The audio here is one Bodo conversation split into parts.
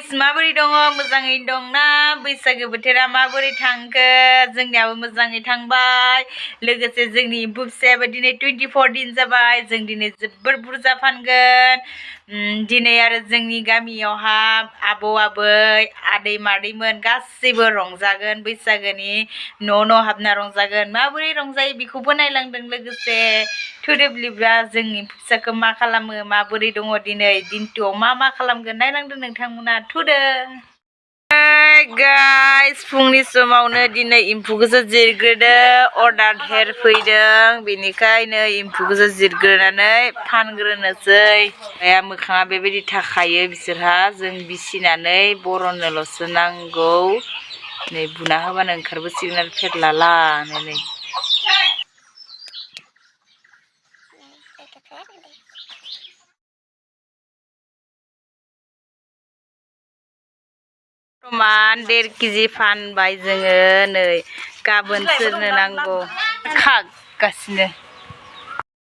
गाइस माबोरै दङ मोजाङै दंना बैसागो बोथोरा माबोरै थांखो जोंनियाबो मोजाङै थांबाय लोगोसे जोंनि एम्फौ फिसायाबो दिनै 24 दिन जाबाय जों दिनै जोबोर बुरजा फानगोन दिनै आरो जोंनि गामियावहा आबौ आबै आदै मादैमोन गासैबो रंजागोन बैसागोनि न' हाबना रंजागोन माबोरै रंजायो बेखौबो नायलांदों लोगोसे थुदोब्लिब्ला जोंनि फिसाखौ मा खालामो माबोरै दङ दिनै दिनथुआव मा खालामगोन नायलांदों नोंथांमोना थुदो गाइस फुंनि समावनो दिनै एम्फौखौसो जिरग्रोदो अर्डार हेरफैदों बेनिखायनो एम्फौखौसो जिरग्रोनानै फानग्रोनोसै मोखाङा बेबायदि थाखायो बिसोरहा जों बिसिनानै बरननोल'सो नांगौ नै बुना होबानो ओंखारबोसिगोन आरो फेरलाला नै प्रमाण 1.5 केजि फानबाय जोङो नै गाबोन सोरनो नांगौ खागासिनो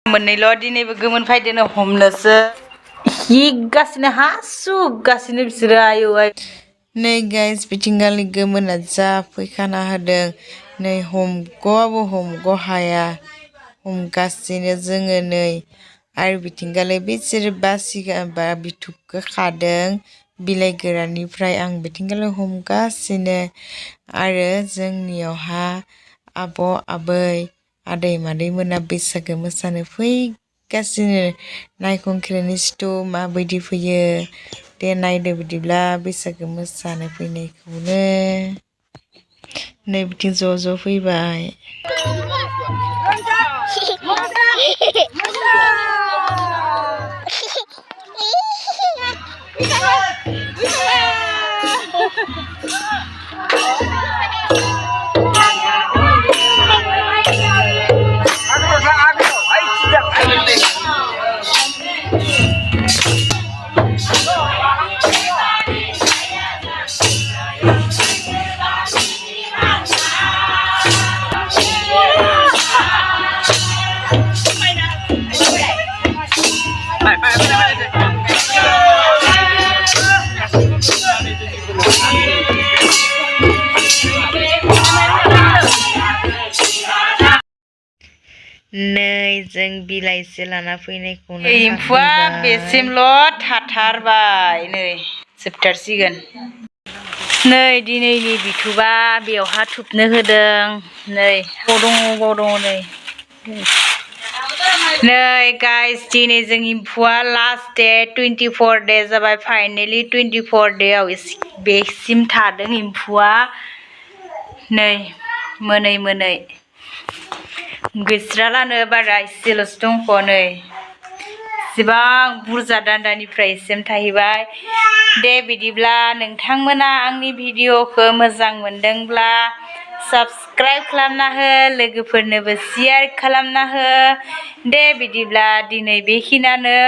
मोननैल' दिनैबो गोमोन फायदोनो हमनोसो हिगासिनो हासुगासिनो बिसोरो आयौ नै गाइस बिथिंगालि गोमोना जा फैखाना होदों नै हमग'आबो हमग' हाया हमगासिनो जोङो नै आरो बिथिंगालि बिसोरो बासिगा बिथुबखौ खादों बिलाइ गोराननिफ्राय आं बिथिंगालि हमगासिनो आरो जोंनियावहा आबौ आबै आदै मादैमोना बैसागो मोसानो फैगासिनो नायखंख्रेनि सिथु माबायदि फैयो दे नायदो बिदिब्ला बैसागो मोसानो फैनायखौनो नै बिथिं ज' फैबाय नै जों बिलाइसो लाना फैनायखौनो एम्फौआ बेसिमल' थाथारबाय नै जोबथारसिगोन नै दिनैनि बिथुबा बेवहा थुबनो होदों नै बाव दङ नै गाइस दिनै जों एम्फौआ लास्ट डे 24 डे जाबाय फाइनेलि 24 डेआव बेसिम थादों एम्फौआ नै मोनै गैस्रालानो बारा एसेल'सो दंख' नै एसेबां बुरजा दान्दानिफ्राय एसेम थाहैबाय दे बिदिब्ला नोंथांमोना आंनि भिडिअ'खौ मोजां मोनदोंब्ला साबस्क्राइब खालामना हो लोगोफोरनोबो शेयार खालामना हो दे बिदिब्ला दिनै बेखिनियानो